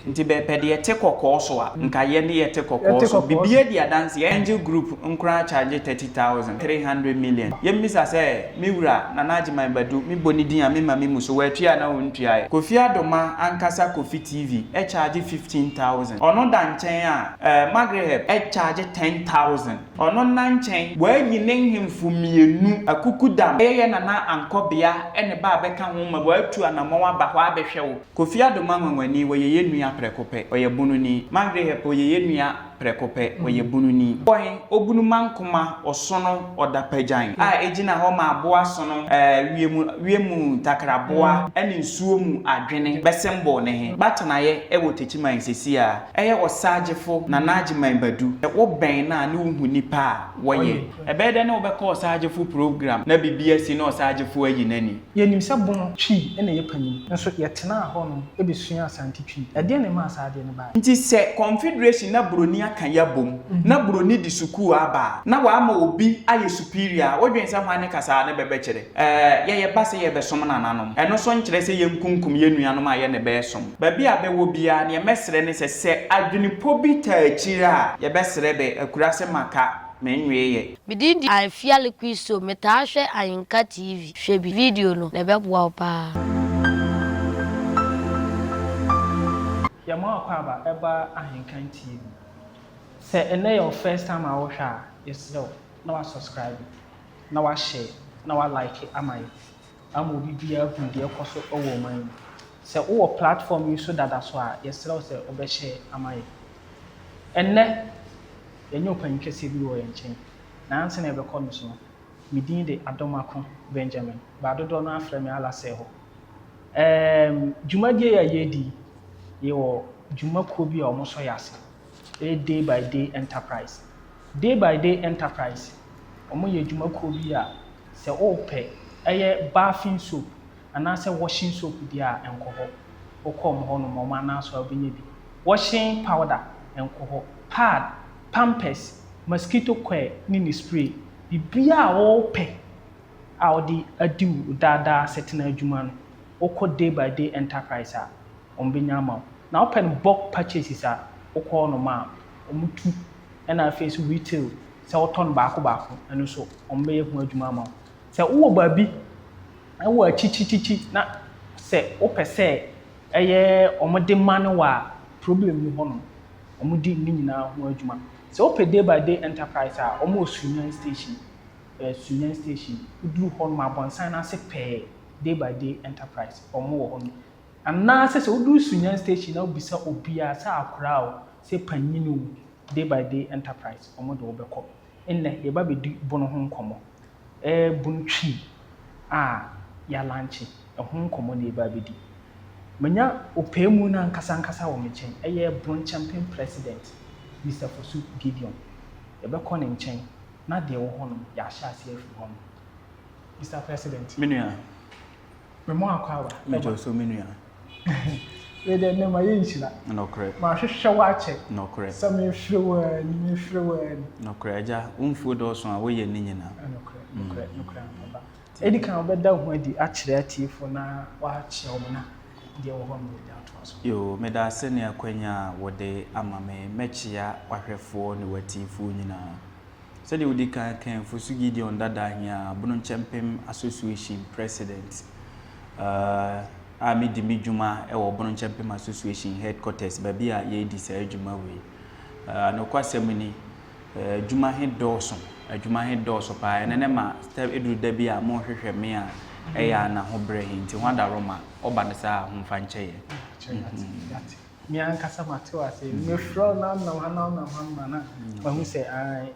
Nti bɛɛpɛ deɛ ɛte kɔkɔɔ so a, nka yɛ ne yɛte kɔkɔɔ so. Bibia di adanseɛ. Angel Group nkoraa charge 30,000, 300 million. Yɛmmisa sɛ, me wura, Nana Agyeman Badu, me bɔ ne din a me ma me mu so, watua anaa ɔntuaeɛ? Kofi Adomah ankasa Kofi TV charge 15,000. Ɔno da nkyɛn a, eh, Magreheb charge 10,000. Ɔno nna nkyɛn, wɔayi ne nhemfo mmienu, Akukudam, ɛyɛ yɛ Nana Ankɔbea ne ba a bɛka ho ma wɔatu anamɔn aba hɔ abɛhwɛ wo. Kofi Adomah Nwanwani, wɔyɛ yɛn nua prɛko pɛ, ɔyɛ Bononi. Margaret Hepe, ɔyɛ yɛn nua prɛko pɛ, ɔyɛ Bononi. Bɔn, Obunumankoma, Ɔsono, Ɔdapagyan, a egyina hɔ ma aboa sono, wiem, wiem ntakraboa ne nsuo mu adwene bɛsembol ne he, b'atenaeɛ wɔ Techiman seesei a. Ɛyɛ ɔsagyefo Nana Agyeman Badu. Sɛ wobɛn no a ne wohu nipa a wɔyɛ. Ɛbɛyɛ dɛn ne wobɛkɔ ɔsagyefo program na biribi asi na ɔsagyefo ayi n'ani? Yɛnim sɛ Bono Twi na ɛyɛ panyin, nso yɛtenaa hɔnom bɛsuaa Asante Twi. Ɛdeɛn na ɛmaa saa adeɛ no baeɛ? Nti sɛ confederation na broni aka yabom na broni de sukuu aba a na wama obi ayɛ superior a, wodwen sɛ hwan ne kasaa ne bɛbɛkyerɛ? Ɛɛ, yɛyɛ ba sɛ yɛrebɛsom nananom. Ɛno nso nkyerɛ sɛ yɛnkunkum yɛn nuanom a yɛne bɛ resom. Baabi a bɛwɔ biara, neɛ mɛsrɛ ne sɛ, sɛ adwenepɔ bi taa akyire a, yɛbɛsrɛ bɛ, Akurase maka, menweeɛ. Me din de Afia Liquiso, metaa hwɛ Ahenka TV. Hwɛ bi, video no, na ɛbɛboa wo paa. Yɛma wo akwaaba ɛba Ahenkan TV. Sɛ ɛnɛ yɛ wo first time a wohwɛ a, yɛsrɛ wo na wa subscribe. na wahyɛ na wa like ama yɛ ama obi biara ahu deɛ ɛkɔ so wɔ ɔman yi mu. Sɛ wowɔ platform yi so dada so a, yɛsrɛ wo sɛ wobɛhyɛ ama yɛ. Ɛnnɛ, yɛnyɛ ɔpanyin kɛseɛ bi wɔ yɛn nkyɛn, na ansa na yɛbɛkɔ no so no, me din de Adomako Benjamin, but dodoɔ no ara frɛ me Alasɛho. Ɛɛm, dwumadie yi a yɛredi yi, yɛwɔ dwumakuo bi a wɔsɔ yɛn ase, ɛyɛ Day by Day Enterprise. Day by Day Enterprise, wɔyɛ adwumakuo bi a sɛ wopɛ ɛyɛ bathing soap anaasɛ washing soap deɛ a, nkɔ hɔ. Wokɔ wɔn hɔ nom a, wɔn anan so a wobɛnya bi. Washing powder, nkɔ hɔ. Pad, pampers, mosquito coil ne ne spray, biribiara a wopɛ a wode adi wo daa daa asetena adwuma no, wokɔ Day by Day Enterprise a, wɔbɛnya ama wo. Na wopɛ no bulk purchases a, wokɔ hɔ nom a, wɔtu. Ɛna afei nso retail, sɛ wotɔ no baako baako, ɛno nso wɔbɛyɛ ho adwuma ama wo. Sɛ wowɔ baabi wɔ akyikyikyikyi na sɛ wopɛ sɛ ɛyɛ wɔde ma no wɔ a, problem ni hɔnom. Wɔdi ne nyinaa ho adwuma. Sɛ wopɛ day by day enterprise a, wɔwɔ Sunyani station. Ɛɛ Sunyani station. Woduru hɔnom a, abɔnsan no ase pɛɛ, day by day enterprise, wɔwɔ hɔnom. Anaasɛ sɛ woduru Sunyani station na wobisa obiara, sɛ akwadaa o, sɛ panyin o, Day by Day Enterprise, wɔde wo bɛkɔ. Nnɛ, yɛba bɛdi bunu ho nkɔmmɔ. Ɛɛ bunu twi a yɛalankye, ɛho nkɔmmɔ na yɛba abɛdi. Manya ɔpaamu no ankasa ankasa wɔ me nkyɛn, ɛyɛ Bronkyɛmpem President, Mister Fosu Gideon. Yɛbɛkɔ ne nkyɛn na deɛ ɛwɔ hɔ no, yɛahyɛ aseɛ afiri hɔ nom. Mister President. Me nua. Me mo akwaaba. Mɛkyɛ wo so me nua. Wei deɛ nnɛ mayɛ nhyira. Nɔkorɛ. Mahwehwɛ wo akyɛ. Nɔkorɛ. Sɛ mefrɛ wo ara ni, mefrɛ wo ara ni. Nɔkorɛ agya, wo mfuo dɔɔso a woyɛ ne nyina. Nɔkorɛ, nɔkorɛ, nɔkorɛ ampa ba. Edi kan wobɛda wo ho adi akyerɛ atiefoɔ na woakyerɛ wɔn na deɛ ɛwɔ hɔ no yɛde atoa so. Yoo, meda ase ne akwanya a wode ama me. Mɛkyea w'ahwɛfoɔ ne w'atiefoɔ nyinaa. Sɛdeɛ wodi kan kae, Fosu Gideon Dada Ahiaa, Bono Nkyɛmpem Association President, a medi me dwuma wɔ Bono Nkyɛmpem Association Headquarters, baabi a yɛredi saa adwuma wei. Nokwasɛm ni, adwuma he dɔɔso, adwuma he dɔɔso paa. Ɛno ne ma sɛ ɛduru da bi a mohwehwɛ me a, ɛyɛ a na ho brɛ he nti, ho adaworoma, ɔba no saa a, homfa nkyɛ yɛn. Me ankasa mate wo ase. Mefrɛ wo na wonam ha na wonam ha ma na mahu sɛ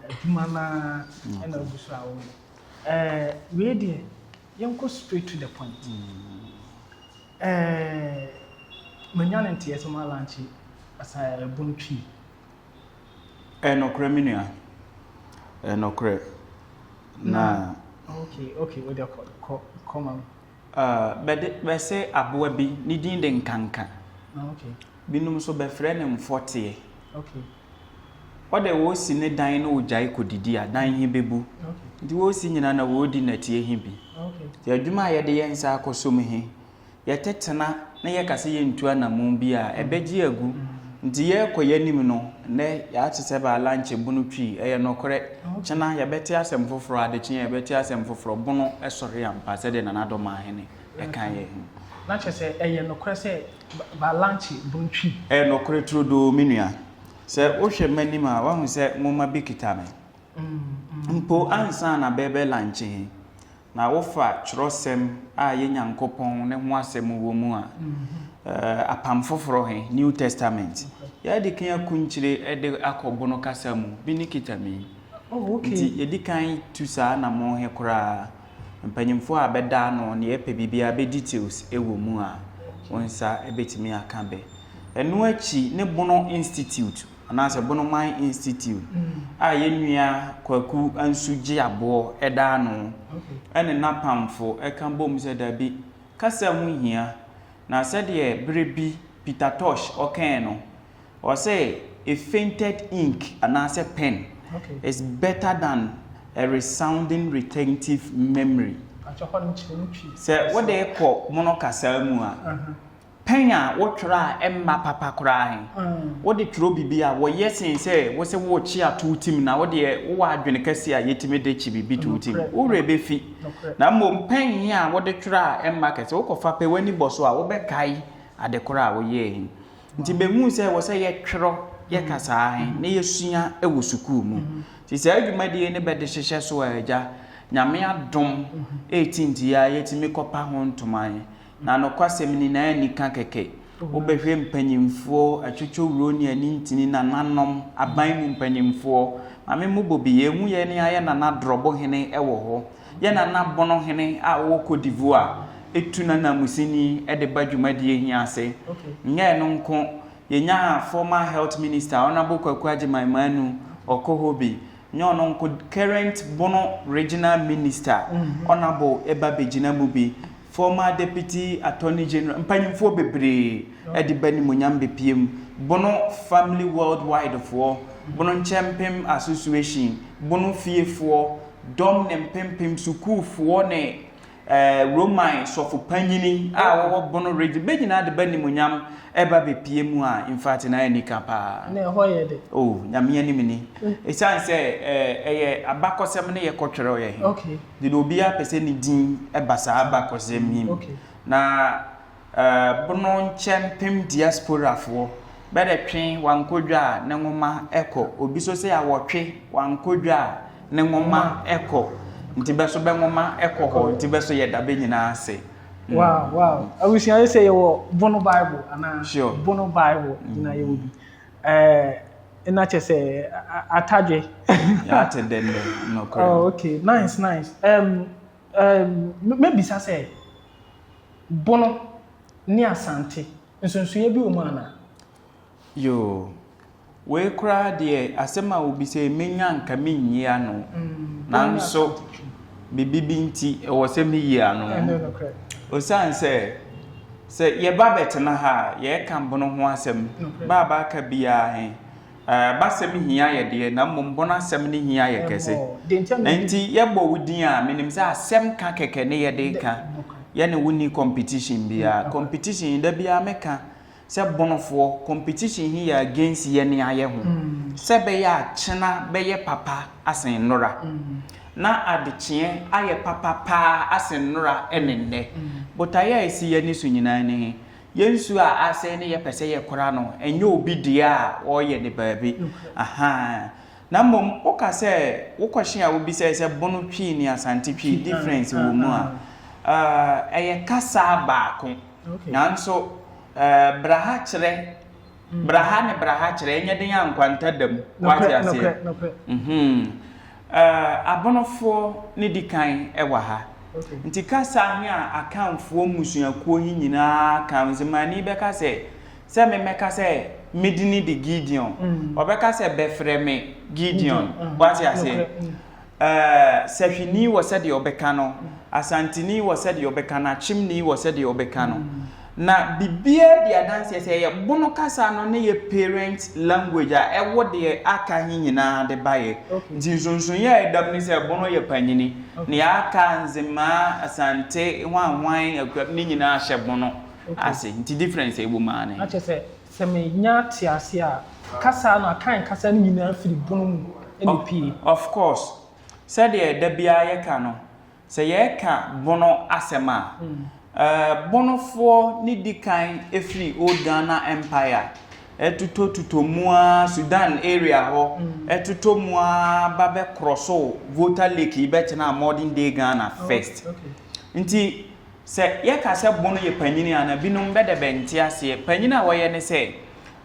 adwuma no ara na wogu so a woyɛ. Eh, wei deɛ yɛnkɔ straight to the point. Eh, manya no nteɛ sɛ moalankye Ɛbono Twi. Ɛyɛ nokorɛ me nua, ɛyɛ nokorɛ. Na. Okay, okay, wo deɛ kɔ, kɔ, kɔ ma me. Bɛde, bɛse aboa bi, ne din de nkanka. Binom nso bɛfrɛ no mfɔteɛ. Ɔdɛ wɔɔsi ne dan na ɔgyae kɔdidi a, dan he bɛbu. Nti wɔɔsi nyinaa na wɔɔdi nnɛteɛ he bi. Nti adwuma a yɛde yɛ nsa akɔsom he, yɛtetena. na yɛka sɛ yɛntu anammɔn bi a, ɛbɛgye agu. Nti yɛrekɔ yɛn anim no, nnɛ yɛate sɛ bɛalankye Bono Twi. Ɛyɛ nokorɛ. Kyena yɛbɛte asɛm foforɔ, adekyeɛ yɛbɛte asɛm foforɔ. Bono sɔre ampa sɛdeɛ Nana Dɔmahene ka yɛn ho. Na kyerɛ sɛ ɛyɛ nokorɛ sɛ bɛalankye Bono Twi? Ɛyɛ nokorɛ turodoo me nua. Sɛ wohwɛ m'anim a, woahu sɛ nwoma bi kita me. Mpo ansa na bɛrebɛlankye he, Na wofa twerɛsɛm a ɛyɛ Nyankopɔn ne ho asɛm wɔ mu a, Apam Foforɔ he, New Testament, yɛadi kan akunkyire de akɔ Bono kasa mu, bi ne kita me yi. Nti yɛdi kan tu saa anammɔn he koraa. Mpanyimfoɔ a bɛda ano ne yɛpɛ biribiara bɛ details wɔ mu a, wo nsa bɛtumi aka bɛ. Ɛno akyi ne Bono Institute. anaasɛ Bonoman Institute a yɛn nua Kwaku Ansu gye aboɔ da ano ne n'apamfo ka bom sɛ dabi, kasa ho hia, na sɛdeɛ berɛ bi Peter Tosh ɔkae no, ɔse a fainted ink anaasɛ pen is better than a resounding retentive memory. Sɛ wode rekɔ mono kasaa mu a, Pɛn a wotwerɛ a ɛmma papa koraa he, wode twerɛ biribi a, wɔyɛ sen sɛ wo sɛ worekye ato wo tim na wo deɛ wowɔ adwene kɛseɛ a yɛtumi de kye biribi to wo tim. Wo werɛ bɛfi. Na mmom pɛn he a wode twerɛ a ɛmma kɛse, wokɔfa pɛ w'ani bɔ so a, wobɛkae ade korɔ a woyɛɛ he. Nti behuu sɛ ɛwɔ sɛ yɛtwerɛ yɛ kasaa he na yɛsua wɔ sukuu mu. Nti saa dwumadie ne bɛde hyehyɛ so a agya, Nyame adom ɛɛti nti yɛ a yɛtumi kɔpa ho ntoma he. Na nokwasɛm ni, na anni ka kɛkɛ. Wobɛhwɛ mpanyimfoɔ, atwotwowuro ne anintini, nananom, aban mu mpanyimfoɔ. Maame mmobɔ bi, yɛhu yɛn ara yɛn nana Drɔbohene wɔ hɔ. Yɛn nana Bonohene a ɔwɔ Cote d'Ivoire tu n'ananmusini de ba dwumadie he ase. Nyɛ ɛno nko, yɛnyaa former health minister, Honourable Kwaku Agyemang Manu, ɔkɔ hɔ bi. Nyɛ ɔno nko, current Bono regional minister, Honourable ba bɛgyina mu bi. Former Deputy Attorney General, mpanyimfoɔ bebree de ba animuonyam bepue mu. Bono Family Worldwide foɔ, Bono Nkyɛmpem Association, Bono fiefoɔ, dɔm ne mpempem sukuufoɔ ne eh, Roman sɔfo panyini a wɔwɔ Bono region, bɛ nyinaa de ba animuonyam ɛba bepue mu a, in fact na anika paa. Na ɛhɔ yɛ dɛ. Oh, Nyame anim ni. Ɛsiane sɛ eh, ɛyɛ abakɔsɛm ne yɛkɔtwerɛeɛ he. Okay. De na obiara pɛ sɛ ne din ba saa abakɔsɛm yi mu. Na Bono nkyɛ mpem diasporafoɔ bɛdɛ twe wankɔ dwa a ne nwoma kɔ. Obi so sɛ awɔtwe wankɔ dwa a ne nwoma kɔ. Nti bɛ so bɛ nwoma kɔ hɔ. Nti bɛ so yɛda bɛ nyinaa ase. Wow, wow. Abusua yi sɛ yɛwɔ Bono Bible anaa? Sure. Bono Bible na yɛwɔ bi. Ɛɛ na kyɛ sɛ atadwe. Yɛate dɛndɛ nokorɛ. Oh, okay, nice, nice. Um, um, mɛbisa sɛ, Bono ne Asante, nsonsonoeɛ bi wɔ mu anaa? Yoo, wei koraa deɛ asɛm a wobisa yi menya nka menyi ano. Nanso biribi bi nti ɛwɔ sɛ meyi ano. Osiane sɛ Sɛ yɛba bɛtena ha a, yɛreka bono ho asɛm. Ba a bɛaka biara he, b'asɛm hia yɛ deɛ, na mmom bono asɛm ne hia yɛ kɛse. Na nti yɛbɔ wo din a, menim sɛ asɛm ka kɛkɛ ne yɛde reka. Yɛne wo nni competition biara. Competition, da biara meka sɛ bonofoɔ, competition he yɛ against yɛne ayɛ ho. Sɛ ɛbɛyɛ a kyena bɛyɛ papa asen nnora. Na adekyeɛ ayɛ papa paa asen nnora ne nnɛ. Botaeɛ a ɛsi yɛn ani so nyinaa ni he, yɛn nsuo a asɛe ne yɛpɛ sɛ yɛkora no, ɛnyɛ obi dea a ɔreyɛ ne baabi. Ahaa. Na mmom woka sɛ wo question a wobisae sɛ Bono Twi ne Asante Twi difference wɔ mu a, ɛyɛ kasa baako. Nanso braha kyerɛ Braha ne braha kyerɛ ɛnyɛ den a nkwanta da mu. Wate aseɛ? Mhm. Abonofoɔ ne di kan wɔ ha. Nti kasa he a Akanfoɔ mmusuakuo he nyinaa ka, Nzemani bɛka sɛ, sɛ me mɛka sɛ me dini de Gideon, ɔbɛka sɛ bɛfrɛ me Gideon. Wate aseɛ? Sahwini wɔ sɛdeɛ ɔbɛka no, Asanteni wɔ sɛdeɛ ɔbɛka no, Akyemni wɔ sɛdeɛ ɔbɛka no. Na biribiara di adanseɛ sɛ ɛyɛ Bono kasa no ne yɛ parent language a ɛwɔ deɛ aka he nyinaa de baeɛ. Nti nsonsonoeɛ a ɛda mu ne sɛ Bono yɛ panyini, nea aka, Nzemaa, Asante, hwan hwan, Akuap, ne nyinaa hyɛ Bono. ase. Nti difference a ɛwɔ mu ara ne. Na kyerɛ sɛ, sɛ menya te ase a, kasa no, Akan kasa no nyinaa firi Bono mu na ɛpue. Of course. Sɛdeɛ da biara yɛka no, sɛ yɛreka Bono asɛm a, Bonofoɔ ne di kan firi Old Ghana Empire totɔtotɔ mu ara Sudan area hɔ totɔ mu ara ba bɛ krɔsoo Volta Lake yi bɛtenaa modern day Ghana first. Nti sɛ yɛka sɛ Bono yɛ panyini a na binom bɛdɛ bɛnte aseɛ. Panyini a wɔyɛ ne sɛ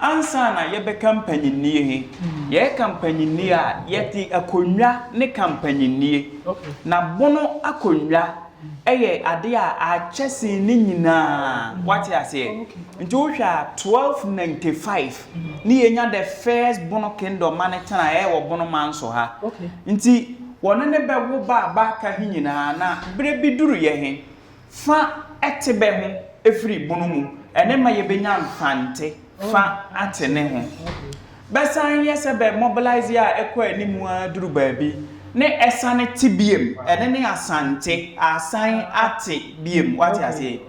ansa na yɛbɛka mpanyinnie he, yɛreka mpanyinnie a yɛde akonnwa ne ka mpanyinnie. Na Bono akonnwa yɛ adeɛ a akyɛ sen ne nyinaa. Wate aseɛ? Nti wohwɛ a 1295 ne yɛnya the first Bono kingdom ma ne tenaeɛ wɔ Bono Manso ha. Nti wɔne ne bɛwo ba a bɛaka he nyinaa na berɛ bi duruiɛ he, fa te bɛ ho firi Bono mu, ɛne ma yɛbɛnya Mfante fa ate ne ho. Bɛsan yɛ sɛ bɛ mobilise a ɛkɔ anim ara duru baabi ne ɛsane te biom, ɛne ne Asante asan ate biom, wate aseɛ?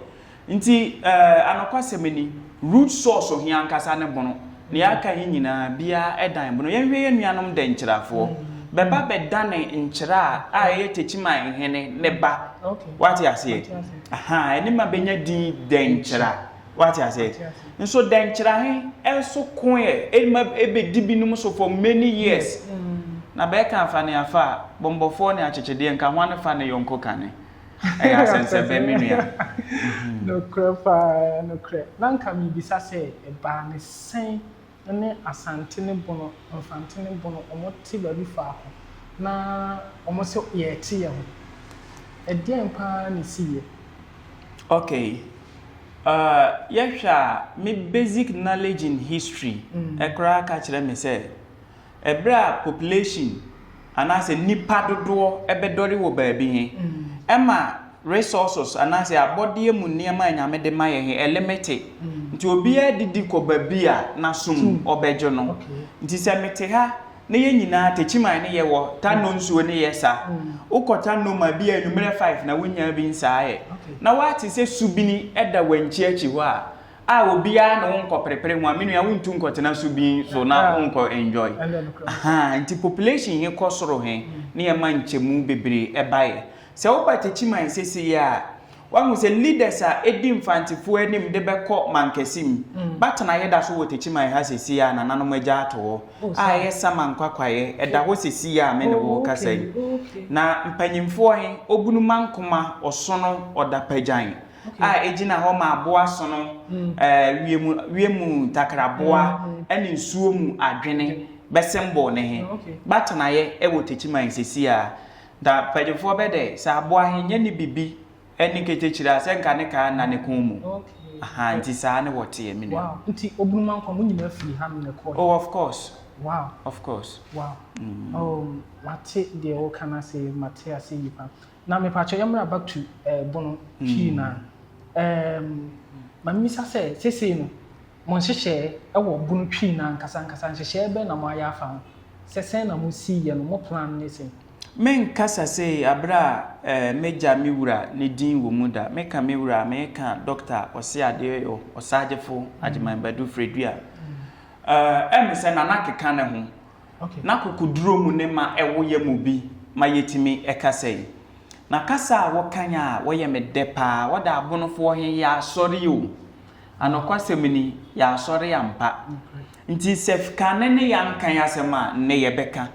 Nti eh, anokwasɛm ni, root source he ankasa ne Bono. Nea aka he nyinaa, biaa dan Bono. Yɛnhwɛ yɛn nuanom Dɛnkyerɛfoɔ, bɛba bɛdane Nkyerɛ a ɛyɛ Techiman hene ne ba, wate aseɛ? Ahaa, ɛne ma bɛnya din Dɛnkyerɛ. Wate aseɛ? Nso dɛnkyerɛ he nso koeɛ ma ɛbɛdi binom so for many years. Na bɛɛka afa ne afa a, bɔmmɔfoɔ ne akyekyedeɛ nka hwane fa ne yɔnko kane? Ɛyɛ asɛnsɛbɛ me nua. Nokorɛ paa, nokorɛ. Na nka mebisa sɛ, ɛbaa ne sɛn ne Asante ne Bono, Mfante ne Bono, wɔte baabi faako na wɔse yɛrete yɛn ho. Ɛdeɛn paa na ɛsiiɛ? Okay. Uh, yɛhwɛ a, me basic knowledge in history koraa ka kyerɛ me sɛ, ɛberɛ a population anaasɛ nnipa dodoɔ bɛdɔre wɔ baabi he, ɛma resources anaasɛ abɔdeɛ mu nneɛma a Nyame de ma yɛ he, ɛlimite. Nti obiara didi kɔ baabi a n'asom ɔbɛgye no. Nti sɛ mete ha na yɛn nyinaa Techiman ne yɛwɔ, Tano nsuo ne yɛ sa. Wokɔ Tano ma bi a anwummerɛ five na wonyaa bi nsaa ɛ. Na woate sɛ subini da wankyi akyi hɔ a, a obiara ne wo nkɔprepre ho a, me nua wontu nkɔtena subin so na wonkɔ enjoy. Ahaa, nti population he kɔ soro he ne yɛma nkyɛmu bebree baeɛ. Sɛ woba Techiman sesei a, woahu sɛ leaders a edi Mfantefoɔ anim de bɛkɔ Mankasim, Batenaeɛ da so wɔ Techiman ha sesei a nananom agya ato hɔ, a ɛyɛ Saman Kwakwaeɛ, ɛda hɔ sesei a me ne wo rekasa yi. Na mpanyimfoɔ he, Obunumankoma, Ɔsono, Ɔdapagyan, a egyina hɔ ma aboa sono, wiem, wiem ntakraboa, ne nsuo mu adwene bɛsembol ne he, Batenaeɛ wɔ Techiman sesei a. Da mpanyimfoɔ bɛ dɛ, sɛ aboa he nyɛ ne bibi ne ketekyire a, sɛ nka ne kaa nna ne kɔn mu. Ahaa, nti saa ne wɔteɛ, me nua. Wow, nti Obunumankwa mo nyinaa firi ha nom na ɛkɔɔɛ? Oh, of course. Wow. Of course. Wow. Oh, mate deɛ woka no ase, mate ase yie paa. Na mepakyɛ yɛmmra back to eh, Bono Twii no a. Ehm, ma memmisa sɛ, seesei no, Mo nhyehyɛɛ wɔ bunu Twi no ankasa ankasa nhyehyɛɛ bɛn na mo ayɛ afa ho? Sɛ sɛn na mo si yɛ no mo plan ne sɛn? Me nkasa sei aberɛ a eh m'agya me wura ne din wɔ mu da. Me ka me wura a me ka Doctor Ɔseadeɛyɔ Ɔsagyefo Agyeman Badu Fredua. Eh ɛme sɛ Nana keka ne ho. N'akokoduro mu ne ma ɛwo yɛ mu bi ma yɛtumi kasa yi. Na kasa a wɔkan a wɔyɛ me dɛ paa wɔda abonofoɔ he yɛ asɔre o. Anokwasɛm ni, yɛasɔre ampa. Nti sɛ kane ne yɛankan asɛm a, nnɛ yɛbɛka.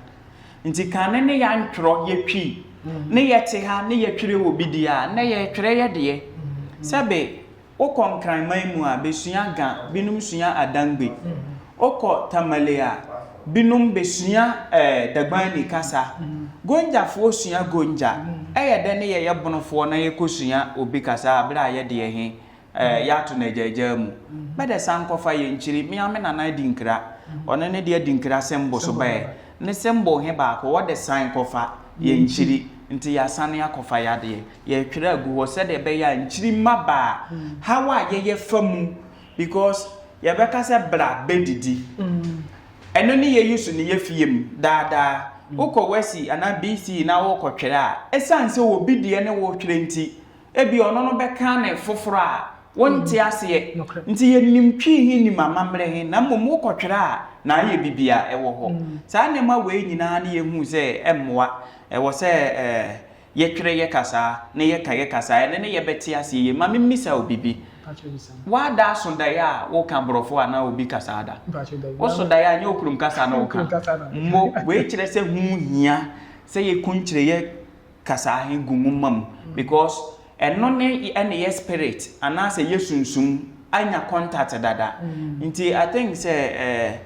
Nti kane ne yɛantwerɛ yɛtwi, ne yɛte ha ne yɛtwerɛ wɔ bi deɛ a, nnɛ yɛretwerɛ yɛ deɛ. Sɛbe wokɔ Nkran man mu a, bɛsua Ga, binom sua Adangbe. Wokɔ Tamale a, binom bɛsua eh, Dagbani kasa. Gonjafoɔ sua Gonja. Ɛyɛ dɛ ne yɛyɛ Bonofoɔ na yɛkɔsua obi kasa a berɛ a yɛdeɛ he Eh, yɛato no agyaagyaa mu. Bɛdɛ san kɔfa yɛ nkyiri, me ara me nana adinkra, ɔno ne deɛ adinkra symbol so bɛɛ, ne symbol he baako, wɔde san kɔfa yɛ nkyiri, nti yɛasane akɔfa yadeɛ, yɛtwerɛ agu hɔ sɛdeɛ ɛbɛyɛ a nkyiri mma ba a, haw a yɛyɛ fa mu, because yɛbɛka sɛ bra bɛdidi. Ɛno ne yɛ use no yɛ fie mu daa daa. Wokɔ WASSCE anaa BCE na wokɔtwerɛ a, ɛsiane sɛ obi deɛ ne wotwerɛ nti, Ebia ɔno no bɛka ne foforɔ a Wonte aseɛ. Nti yɛnim Twi he nim amammerɛ he, na mmom wokɔtwerɛ a, na ayɛ bibi a ɛwɔ hɔ. Saa nneɛma wei nyinaa ne yɛhuu sɛ ɛmmoa. Ɛwɔ sɛ yɛtwerɛ yɛ kasaa na yɛka yɛ kasaa. Ɛno ne yɛbɛte aseɛ yie. Ma memmisa wo bibi. Woada aso daeɛ a woka borɔfo anaa obi kasaa da? Woso daeɛ a, nyɛ wo kurom kasa na woka. Mmo, wei kyerɛ sɛ ho hia sɛ yɛkunkyire yɛ kasaa he gu nwoma mu because ɛno ne ɛne yɛ spirit anaasɛ yɛ sunsum anya contact dada. Nti I think sɛ eh,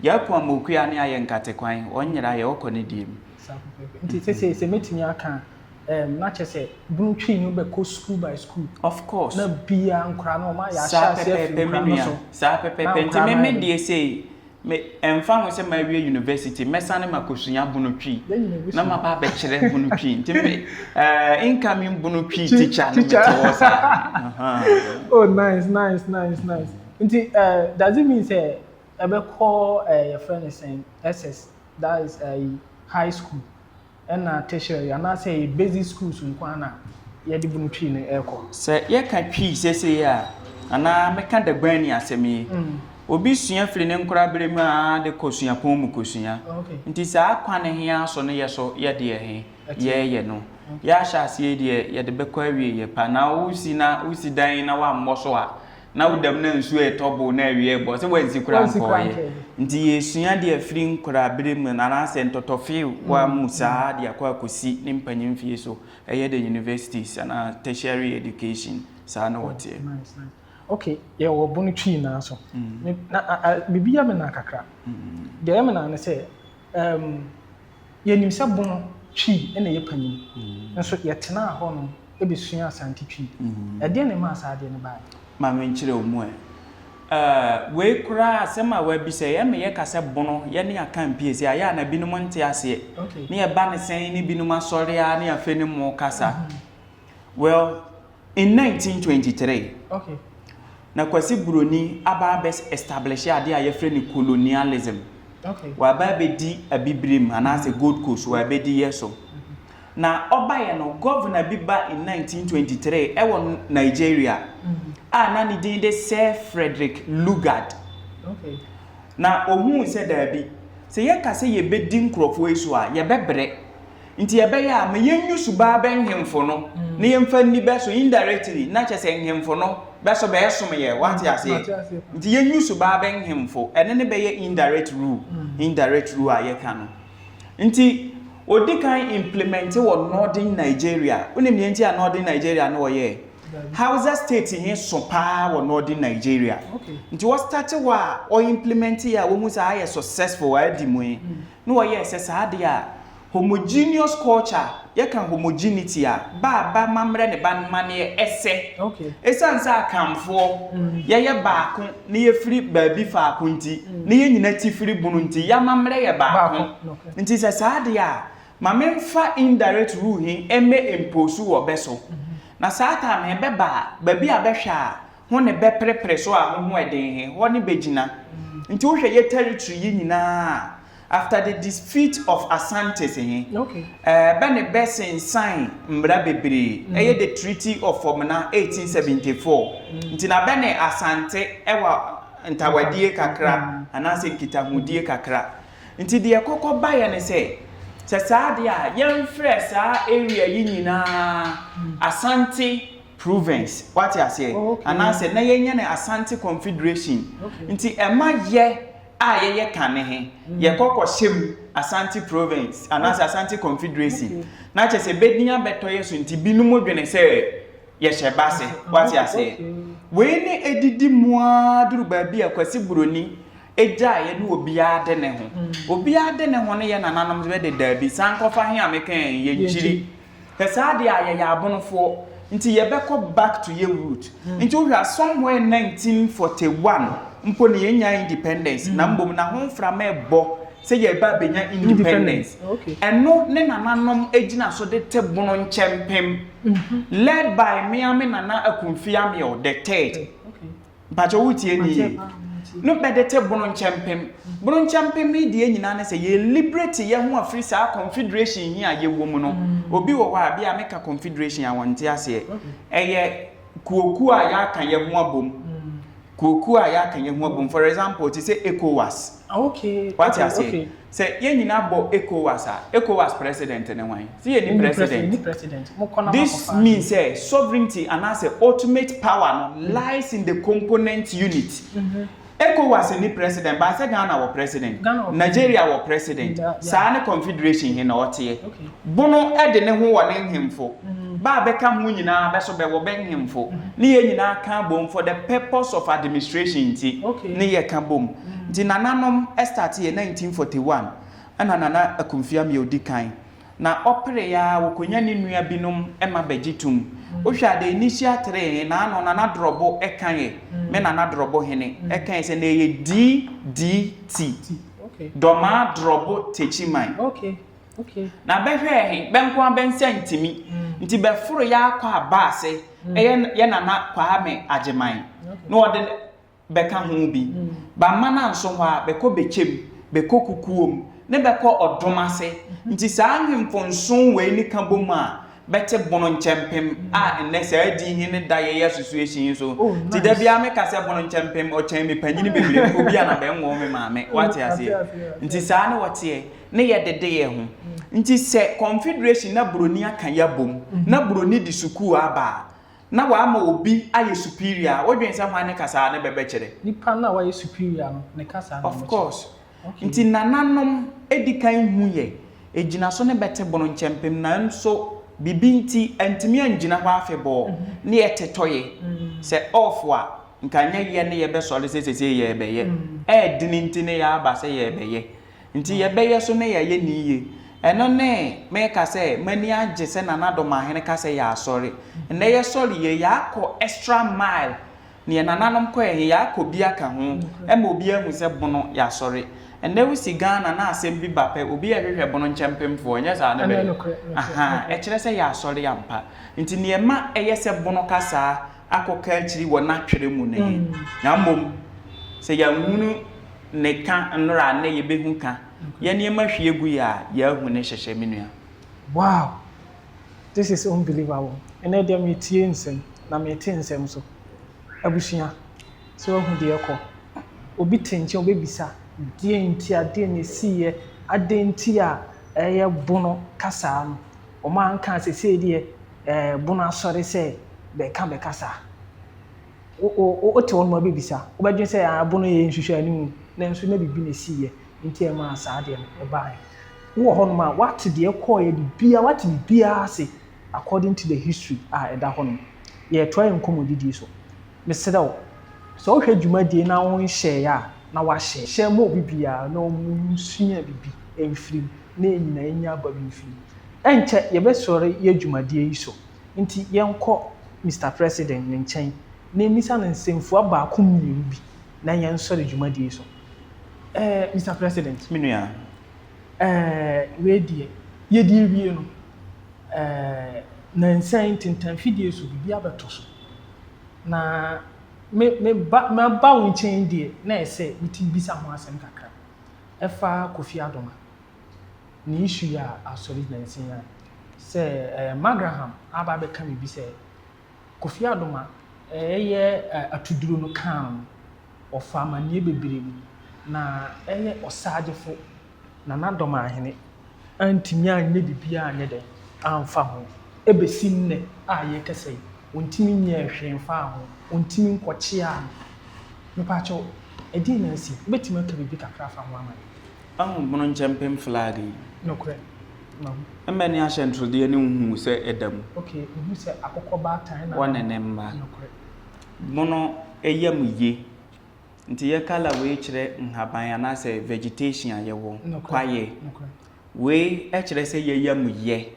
Yɛako Amokua ne ayɛ nkate kwan, ɔnyera yɛ ɔkɔ ne deɛ mu. Saa pɛpɛɛpɛ. Nti sesei sɛ mɛtumi aka a, ɛɛm, na kyerɛ sɛ Bunu Twi no bɛkɔ school by school. Of course. Na biaa nkwadaa no wɔn ayɛ ahyɛ Saa aseɛ afiri pɛpɛɛpɛ me nkwadaa no nua, so. saa Na pɛpɛɛpɛ. Nti nkwadaa me no me ayɛ dɛ. deɛ sei, Me, ɛmfa ho sɛ mawie university, mɛsane makɔsua Bono Twi Yɛn nyinaa na yɛbɛsua. maba abɛkyerɛ Bono Twi. Nti me, eh, incoming Bono Twi Twi teacher no mete teacher. hɔ saa. Ahaa. Oh, nice, nice, nice, nice. Nti, eh, does it mean sɛ ɛbɛkɔ eh, yɛfrɛ no sɛn, SS, that is eh, high school? Ɛna tertiary anaasɛ ɛyɛ basic schools nko ara na yɛde bunu Twi no ɛrekɔ? Sɛ yɛka Twi seesei a, anaa mɛka Dagbani asɛm yi, obi sua firi ne nkoraberɛ mu ara de kɔ suapɔn mu kɔsua. Nti saa kwane he ara so no yɛ so yɛ deɛ he yɛɛyɛ no. Yɛahyɛ aseɛ yi deɛ yɛde bɛkɔ awieɛ pa. Na wosi na wosi dan na woammɔ so a, na wo dam na nsuo ɛtɔ bo na awia ɛbɔ sɛ wansi koraa nkɔɔyɛ. Nti yɛsua deɛ firi nkoraberɛ mu anaasɛ ntɔtɔfewa mu saa de akɔ akɔsi ne mpanyin mfie so, ɛyɛ the universities anaa tertiary education, saa na wɔteɛ. Oh, nice, nice. Okay, yɛwɔ Bono Twi naa so. Me, na, a, a, biribi yɛ me naa kakra. Deɛ ɛyɛ me naa ne sɛ, um, Yɛnim sɛ Bono Twi na ɛyɛ panyin, nso yɛtenaa hɔ nom bɛsuaa Asante Twi. Ɛdeɛn na ɛmaa saa adeɛ no baeɛ? Ma menkyerɛ wo mu ɛ. Ɛɛ, wei koraa asɛm a woabisa yi, ɛma yɛka sɛ Bono, yɛne Akan pie sei a, ɛyɛ a na binom nte aseɛ. Ne yɛba no sɛn ne binom asɔre ara ne afei ne mo kasa. Well, In 1923, Okay. na Kwasi Buroni aba abɛ establish adeɛ a yɛfrɛ no colonialism. Okay. Waba abɛdi Abibirem anaasɛ Gold Coast, wabɛdi yɛ so. Na ɔbaeɛ no, governor bi ba in 1923 ɛwɔ Nigeria a na ne din de Sir Frederick Lugard. Okay. Na ɔhuu sɛ daabi, sɛ yɛka sɛ yɛbɛdi nkurɔfoɔ yi so a, yɛbɛbrɛ. Nti ɛbɛyɛ a ma yɛnyi subaa bɛ nhemfo no na yɛmfa nni bɛ so indirectly na kyerɛ sɛ nhemfo no bɛ so bɛɛsom yɛ, woate aseɛ? Nti yɛnyi subaa bɛ nhemfo, ɛno ne bɛyɛ indirect rule, indirect rule a yɛka no. Nti ɔdi kan implement wɔ northern Nigeria, wonim deɛ nti a northern Nigeria no wɔyɛɛ? Hausa state he so paa wɔ northern Nigeria. Nti wɔstarte hɔ a ɔ implement yɛ a wɔhu sɛ ayɛ successful, adi mu he, na wɔyɛɛ sɛ saa deɛ a Homogeneous culture, yɛka homogeneity a, ba a ba mammerɛ ne ba maneɛ ɛsɛ. Ɛsiane sɛ Akanfoɔ yɛyɛ baako na yɛfiri baabi faako nti, na yɛn nyina ti firi bunu nti, yɛamammerɛ yɛ baako. Nti sɛ saa deɛ a, ma memfa indirect rule he mmɛ impose wɔ bɛ so. Na saa time he bɛba a, baabi a bɛhwɛ a, ho ne bɛprepre so a ho ho ɛden he, hɔ ne bɛgyina. Nti wohwɛ yɛ territory yi nyinaa a, After the defeat of Asantes he, eh, bɛ ne bɛ sensan mmara bebree, ɛyɛ the Treaty of Fomena 1874, nti na bɛ ne Asante wɔ ntawadie kakra anaasɛ nkitahodie kakra. Nti deɛ ɛkɔkɔ baeɛ ne sɛ, sɛ saa deɛ a, yɛmfrɛ saa area yi nyinaa Asante Province, woate aseɛ? Anaasɛ na yɛnyɛ no Asante Confederation. Nti ɛma yɛ a yɛyɛ kane he, yɛkɔ kɔhyɛ mu Asante Province anaasɛ Asante Confederacy. Na kyerɛ sɛ bɛdin abɛtɔ yɛ so nti binom dwene sɛ yɛhyɛ base. Woate aseɛ? Wei ne ɛdidi mu ara duru baabi a Kwasi Buroni gyaeɛ ne obiara de ne ho. Obiara de ne ho no yɛ nananom bɛde daabi, san kɔfa he a mekaeɛ he, yɛnkyiri. Hwɛ saa deɛ a yɛyɛ abonofoɔ nti yɛbɛkɔ back to yɛ root. Nti wohwɛ a somewhere 1941 mpo no yɛnyaa independence na mbom na ho mframa ɛbɔ sɛ yɛreba abɛnya independence. Ɛno ne nananom gyina so de te bono nkyɛmpem led by me ara me nana Akumfi Ameyaw the third. Mpakyɛ wo tie ni yie. No bɛde te bono nkyɛmpem. Bono nkyɛmpem yi deɛ nyinaa ne sɛ yɛ liberate yɛ ho afiri saa confederation yi a yɛwɔ mu no. Obi wɔ hɔ a, bi a meka confederation a wɔnte aseɛ. Ɛyɛ Kuokuo a yɛaka yɛ ho abom. Kuokuo a yɛaka yɛ ho abom. For example, te sɛ ECOWAS. Wate aseɛ? Sɛ yɛn nyinaa bɔ ECOWAS a, ECOWAS president ne hwan? Sɛ yɛnni president. This means sɛ sovereignty anaasɛ ultimate power no lies in the component unit. ECOWAS nni president, but sɛ Ghana wɔ president, Nigeria wɔ president, saa ne confederation he na ɔteɛ. Bono de ne ho wɔ ne nhemfo, bɛ a bɛka ho nyinaa bɛ so bɛwɔ bɛ nhemfo, ne yɛ nyinaa ka bom for the purpose of administration nti ne yɛka bom. Nti nananom starteɛ 1941 ɛna Nana Akumfi Amia odi kan. Na ɔperee ara wɔkɔnya ne nua binom ma bɛgye tom. Wohwɛ a the initial tree he, naano Nana Drɔbo kaeɛ, me Nana Drɔbo hene kaeɛ sɛ na ɛyɛ DDT, Dɔmaa Drɔbo Tekyiman. Na bɛhwɛɛ he, bɛ nko ara bɛ nsa ntimi, nti bɛforoeɛ ara kɔ Abaase, ɛyɛ yɛ Nana Kwame Agyeman, na ɔde bɛka ho bi. Bɛamma no anso hɔ a, bɛkɔ bɛkyɛm, bɛkɔ kukuom, ne bɛkɔ ɔdom ase. Nti saa nhemfo nson wei ne ka bom a, bɛte Bono Nkyɛmpem a nnɛ saa din he ne da yɛyɛ association yi so. Nti da biara meka sɛ Bono Nkyɛmpem, ɔkyɛn me panyini bebree mpo bi a na bɛnwoo me maame. Woate aseɛ? Nti saa ne ɔteɛ, ne yɛdede yɛ ho. Nti sɛ confederation na buroni aka yɛabom, na buroni de sukuu aba a, Na wama obi ayɛ superior a, wodwen sɛ hwan ne kasaa ne bɛbɛkyerɛ? Nipa no a wayɛ superior no ne kasaa na Of wɔkyerɛ. course. Okay. Nti nananom di kan hu yɛ, egyina so ne bɛte bono nkyɛmpem nanso biribi nti antumi angyina hɔ afebɔɔ ne yɛtetɔ yɛ. Sɛ off a, nka nyɛ yɛ ne yɛbɛsɔre sɛ sesei yɛrebɛyɛ. Ɛɛdene nti ne yɛaba sɛ yɛrebɛyɛ. Nti yɛbɛyɛ so ne yɛayɛ ne yie. Ɛno ne meka sɛ m'ani agye sɛ Nana Domahene ka sɛ yɛasɔre. Nnɛ yɛsɔre yei, yɛakɔ extra mile. Neɛ nananom kɔɛ he, yɛakɔ bi aka ho ma obi ahu sɛ bono yɛasɔre. Ɛnnɛ wosi Ghana na asɛm bi ba pɛ, obi ɛhwehwɛ bono nkyɛmpemfoɔ, ɛnyɛ saa ne bɛyɛ? Ahaa, ɛkyerɛ sɛ yɛasɔre ampa. Nti neɛ ɛma ɛyɛ sɛ bono kasaa akɔka akyiri wɔ n'atwerɛ mu no he. Na mmom, sɛ yɛanhunu ne ka nnora a, nnɛ yɛbɛhu ka. Yɛ nneɛma hwie gu yɛ a, yɛahu ne hyehyɛ, me nua. Wow! This is unbelievable. Ɛnnɛ deɛ metie nsɛm, na mete nsɛm nso. Abusua, sɛ woahu deɛ ɛkɔ. Obi te nkyɛn ɔbɛbisa, deɛn nti a, deɛn na ɛsiiɛ, adɛn nti a ɛyɛ bono kasaa no. Wɔn anka a seesei deɛ ɛɛ bono asɔre sɛ bɛka bɛkasa. Wo wo wote hɔ nom a wobɛbisa. Wobɛdwene sɛ ah bono yɛ nhwehwɛanimu nanso na biribi na ɛsiiɛ nti ɛmaa saa adeɛ no ɛbaeɛ. Wowɔ hɔ nom a woate deɛ ɛkɔeɛ biribiara woate biribiara ase according to the history a ɛda hɔ nom. Yɛretoa yɛn nkɔmmɔdidie so. Mesrɛ wo, sɛ wohwɛ dwumadie na wonhyɛeɛ a na woahyɛ. Hyɛ ma obi biara na wɔnsua biribi mfiri mu na yɛn nyinaa yɛnya aba bi mfiri mu. Ɛnkyɛ yɛbɛsɔre yɛn dwumadie yi so. Nti yɛnkɔ Mister President ne nkyɛn na yɛmmisa no nsɛmfua baako mmienu bi na yɛnsɔre dwumadie yi so. Eh, Mister President. Me nua. Eh, wei deɛ, yɛdi rewie no, eh, nansa yi ntentanfidie so biribi abɛtɔ so. Na me, me ba, maba wo nkyɛn deɛ, na ɛsɛ metumi bisa ho asɛm kakra. Ɛfa Kofi Adoma. Ne issue yi a asɔre nansa yi a sɛ ɛɛ Magraham aba abɛka biribi sɛ Kofi Adoma ɛyɛ atuduro no kaa no ɔfa amanneɛ bebree mu na ɛyɛ ɔsagyefo Nana Dɔmahene antumi anyɛ biribiara anyɛ dɛn amfa ho ɛbɛsi nnɛ a yɛrekasa yi ɔntumi nyɛɛ hwee mfaa ho ɔntumi nkɔkyeaa no. Mepaakyɛw ɛdeɛn na asi? Wobɛtumi aka biribi kakra afa ho ama yɛn? Wahu bono nkyɛmpem flag yi? Nokorɛ, mahu. Mmɛ ne ahyɛnsodeɛ ne wohuu sɛ ɛda mu? Ok, mehu sɛ akokɔ baatan na. Wɔ ne ne mma. Nokorɛ. Bono yam ye. Nti yɛ colour wei kyerɛ nhaban anaasɛ vegetation a yɛwɔ, Nokorɛ, kwaeɛ. nokorɛ. Wei kyerɛ sɛ yɛ yam yɛ.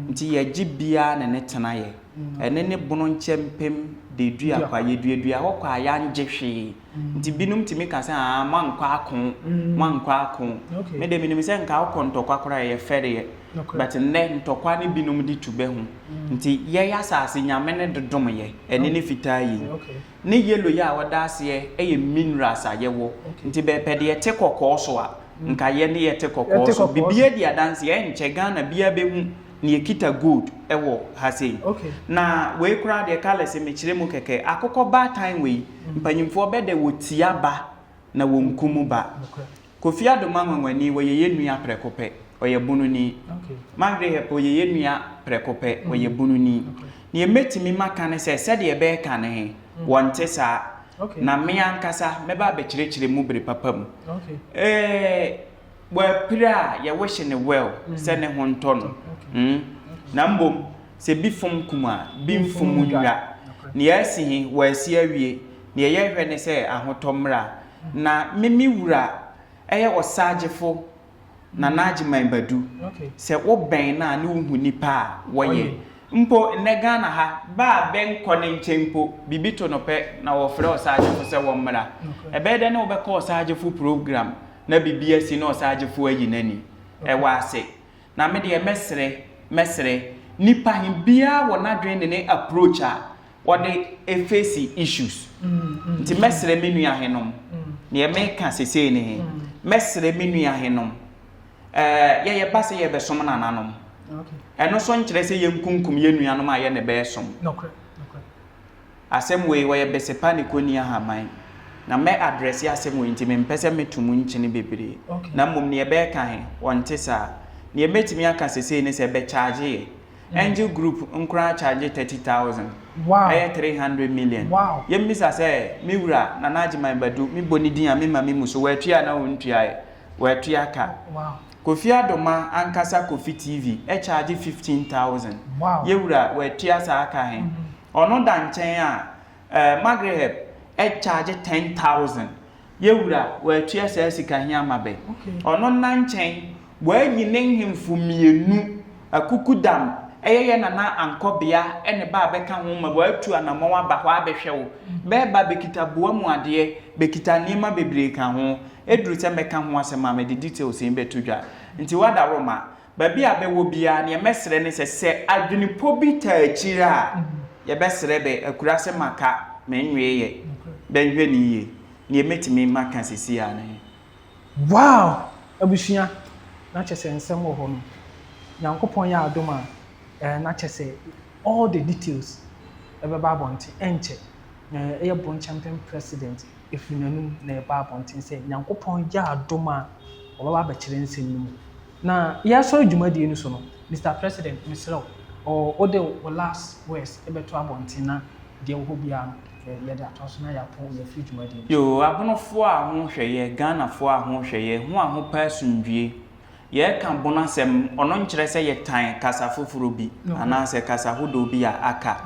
Nti yɛgye biara ne ne tena yɛ. Ɛne ne bono nkyɛmpem de dua kwa. Yɛduadua hɔ kwa a yɛangye hwee. Nti binom tumi ka sɛ aa moankɔ ako, moankɔ ako. Me deɛ menim sɛ nka wokɔ ntɔkwa koraa a ɛyɛ fɛreɛ. But nnɛ ntɔkwa ne binom de tu bɛ ho. Nti yɛn asase Nyame ne dodom yɛ. Ɛne ne fitaa yi. Ne yellow yi a ɔda aseɛ yɛ minerals a yɛwɔ. Nti bɛpɛ deɛ ɛte kɔkɔɔ so a, nka yɛ ne yɛte kɔkɔɔ so. Biribiara di adanseɛ, ɛnkyɛ Ghana biara bɛhu. Na yɛkita gold wɔ ha sei. Na wei koraa deɛ colours mekyerɛ mu kɛkɛ. Akokɔ baatan wei, mpanyimfoɔ bɛ dɛ wɔtia ba na wɔnkum ba. Kofi Adoma Nwanwani, wɔyɛ yɛn nua prɛko pɛ, ɔyɛ Bononi. Margaret Hepe, ɔyɛ yɛn nua prɛko pɛ, ɔyɛ Bononi. Neɛ mɛtumi maka ne sɛ, sɛdeɛ bɛɛka no he, wɔnte saa. Na me ankasa mɛba abɛkyerɛkyerɛ mu bere papa mu. Ɛɛ, wapira a, yɛwihye no well sɛ ne ho ntɔ no. Na mmom, sɛ bi fom kum a, bi mfom nnwa. Nea asi he, wɔasi awie. Nea yɛhwɛ ne sɛ ahotɔ mmra. Na me me wura yɛ ɔsagyefo Nana Agyeman Badu. Sɛ wobɛn no a ne wohu nipa a wɔyɛ. Mpo nnɛ Ghana ha, ba a bɛnkɔ ne nkyɛn mpo, biribi to no pɛ na wɔfrɛ ɔsagyefo sɛ wɔmmra. Ɛbɛyɛ dɛ ne wobɛkɔ ɔsagyefo program na biribi asi na ɔsagyefo ayi n'ani. Ɛwɔ ase. Na me deɛ mɛsrɛ, mɛsrɛ, nipa he biaa wɔ n'adwene ne ne approach a ɔde face issues. Nti mɛsrɛ me nua henom, neɛ meka sesei ne he, mɛsrɛ me nua henom, ɛɛ, yɛ yɛba sɛ yɛbɛsom nananom. Ɛno so nkyerɛ sɛ yɛnkunkum yɛ nuanom a yɛ ne bɛɛsom. Asɛm wei ɔyɛ besepa ne kɔnni ahaban. Na mɛ address asɛm wei nti mempɛ sɛ meto mu nkyene bebree. Na mmom neɛ bɛɛka he, ɔnte saa. Neɛ mɛtumi aka sesei ne sɛ bɛ charge yɛ. Angel Group nkoraa charge 30,000. Ɛyɛ 300 million. Yɛmmisa sɛ, me wura, Nana Agyeman Badu, me bɔ ne din a mema me mu so, waatua anaa ɔntuaeɛ? Waatua ka. Kofi Adoma ankasa Kofi TV charge 15,000. Yɛ wura, waatua saa ka he. Ɔno da nkyɛn a, eh, Magreheb charge 10,000. Yɛ wura, waatua saa sika he ama bɛ. Ɔno nna nkyɛn, waayi ne nhemfo mmienu, Akukudam, ɛyɛ yɛ nana Ankɔbea ne ba a bɛka ho ma waatu anamɔn aba hɔ abɛhwɛ wo. Bɛɛba bɛkita boa mu adeɛ, bɛkita nneɛma bebree ka ho. Ɛduru sɛ mɛka ho asɛm a, mede details he bɛto dwa. Nti w'adaworoma, baabi a bɛwɔ biara, neɛ mɛsrɛ ne sɛ, sɛ adwenepɔ bi taa akyire a, yɛbɛsrɛ bɛ, akura sɛ maka, menweeɛ, bɛnhwɛ no yie. Neɛ mɛtumi maka seesei ara ne he. Wow! Abusua, na kyɛ sɛ nsɛm wɔ hɔ no. Nyankopɔn yɛ adom a, eh, na kyɛ sɛ all the details ɛbɛba abɔnten, ɛnkyɛ. Na ɛyɛ Bronkyɛmpem president ɛfiri n'anum na ɛba abɔnten sɛ Nyankopɔn yɛ adom a, ɔbɛba abɛkyerɛ nsɛm no mu. Na yɛresɔre dwumadie no so no, Mister President, mesrɛ wo, ɔ, wode wo last words bɛto abɔnten na deɛ ɛwɔ hɔ biara no, yɛde atoa so na yɛapɔn yɛafiri dwumadie no so. Yoo, Abonofoɔ a ho hwɛ yɛ, Ghanafoɔ a ho hwɛ yɛ, ho a ho pɛ asomdwie. Yɛreka bono asɛm, ɔno nkyerɛ sɛ yɛtan kasa foforɔ bi anaasɛ kasa hodoɔ bi a aka.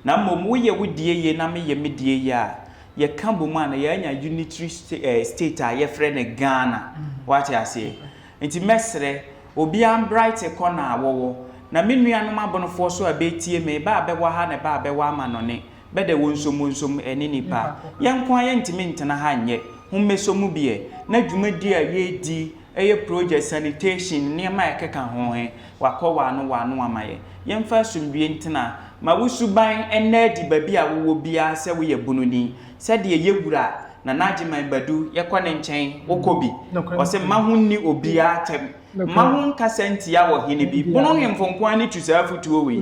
Na mmom woyɛ wo deɛ yie na meyɛ me deɛ yie a, yɛka bom a na yɛanya unitary state a yɛfrɛ no Ghana. Woate aseɛ? Nti mɛsrɛ, obiara mbrighte kɔna a wɔwɔ. Na me nuanom abonofoɔ so a bɛretie me, bɛ a bɛwɔ ha ne bɛ a bɛwɔ amanɔne, bɛ dɛ wonsom wonsom ɛne nipa. Yɛn nko ara yɛntumi ntena ha nyɛ. Hommɛsɔ mu bi ɛ. Na dwumadie a yɛredi, ɛyɛ project, sanitation, nneɛma a ɛkeka ho he, wakɔ w'ano w'ano ama yɛ. Yɛmfa asomdwie ntena. Ma wo suban nna adi baabi a wowɔ biara sɛ woyɛ Bononi. Sɛdeɛ yɛ wura Nana Agyeman Badu, yɛkɔ ne nkyɛn, wokɔ bi. Ɔse mma ho nni obiara atɛm. Mma ho nkasa ntia ɔhene bi. Bono hemfo nko ara ne tu saa afotuo wei.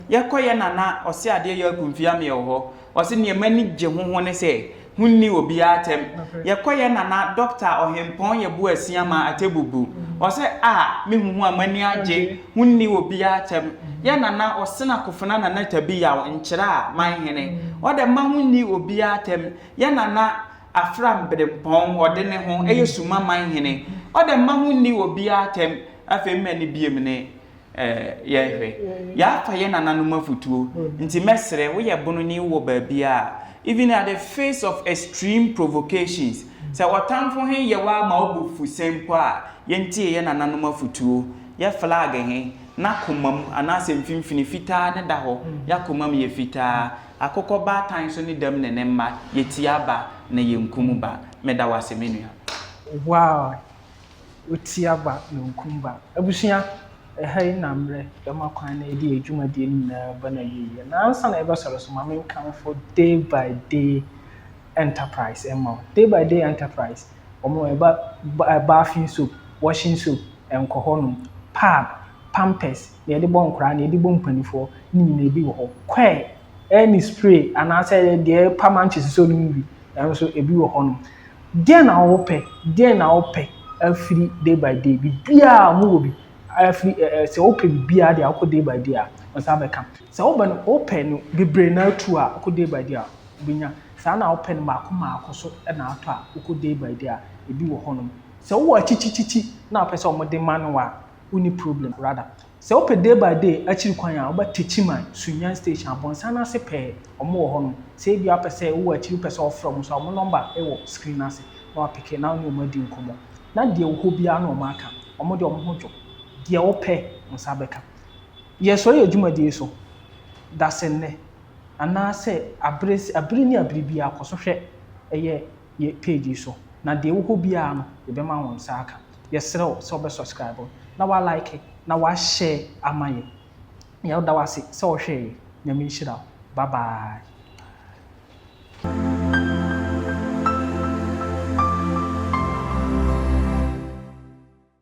Yɛkɔ yɛ Nana, ɔse adeɛ yɛ akumfi ameɛ wɔ hɔ. Ɔse neɛ m'ani gye ho ho ne sɛ, ho nni obiara atɛm. Yɛkɔ yɛ Nana Dɔkta Ɔhempɔn Yeboah Asiamah Atebubu. Ɔse ah me hu ho a m'ani agye, ho nni obiara atɛm. Yɛ Nana Ɔsena Kofena Nana Tabi Yaw Nkyerɛ a man hene. Ɔdɛ mma ho nni obiara atɛm. Yɛ Nana Afram Berempɔn ɔde ne ho yɛ Suma man hene. Ɔdɛ mma ho nni obiara atɛm. Afei mma ni biem ne yɛhwɛ. Yɛafa yɛ nananom afutuo. Nti mɛsrɛ, woyɛ bononi wowɔ baabiara a, even at the face of extreme provocations, sɛ ɔtamfo he yɛ wo ara ma wo bo fu sɛn mpo a, yɛntie yɛ nananom afutuo. Yɛ flag he, n'akomam anaasɛ mfimfini fitaa ne da hɔ. Y'akomam yɛ fitaa. Akokɔ baatan nso ne dam ne ne mma, yɛtia ba na yɛnkum ba. Meda wo ase me nua. Wow! Wotia ba na onkum ba. Abusua, ɛha yi na mmerɛ bɛma kwan na yɛde yɛn dwumadie no nyinaa ba no awieɛ. Na ansa na yɛbɛsɔre so, ma menkamfo Day by Day Enterprise mma wo. Day by Day Enterprise, wɔn ɛba bathing soap, washing soap, nkɔ hɔnom. Pad, Pampers, deɛ yɛde bɔ nkwadaa, deɛ yɛde bɔ mpanimfoɔ, ne nyinaa ebi wɔ hɔ. Kɔɛ ɛne spray anaasɛ deɛ ɛpa manches so no mu bi, ɛno nso ebi wɔ hɔnom. Deɛn na wopɛ? Deɛn na wopɛ afiri Day by Day? Biribiara a wɔwɔ bi afiri ɛɛ sɛ wopɛ biribiara deɛ wokɔ Day by Day a, wo nsa bɛka. Sɛ wopɛ no wopɛ no bebree na atu a, wokɔ Day by Day a, wobɛnya. Saa na wopɛ no mmaako mmaako so na atɔ a, wokɔ Day by Day a, ebi wɔ hɔnom. Sɛ wowɔ akyikyikyikyi na wopɛ sɛ wɔde ma no a, wonni problem rather. Sɛ wopɛ Day by Day akyiri kwan a, woba Techiman, Sunyani Station, abɔnsan no ase pɛɛ, wɔn wɔ hɔnom. Sɛ ebia wopɛ sɛ wowɔ akyiri wopɛ sɛ wɔfrɛ wɔn nso a, wɔn number wɔ screen no ase na woapeke na wo ne wɔn adi nkɔmmɔ. Na deɛ ɛwɔ hɔ biara na wɔn aka. Wɔn deɛ wɔn ho dwo. Deɛ wopɛ, wo nsa bɛka. Yɛsɔre yɛn dwumadie so dasennɛ anaasɛ abere abere ne abere biara kɔ so hwɛ ɛyɛ yɛ page yi so na deɛ ɛwɔ hɔ biara no yɛbɛma wo nsa aka. Yɛsrɛ wo sɛ wobɛ subscribe na wa like na wa share ama yɛn. Yɛda wo ase sɛ wohwɛɛ yɛn. Nyame nhyira wo. Bye bye.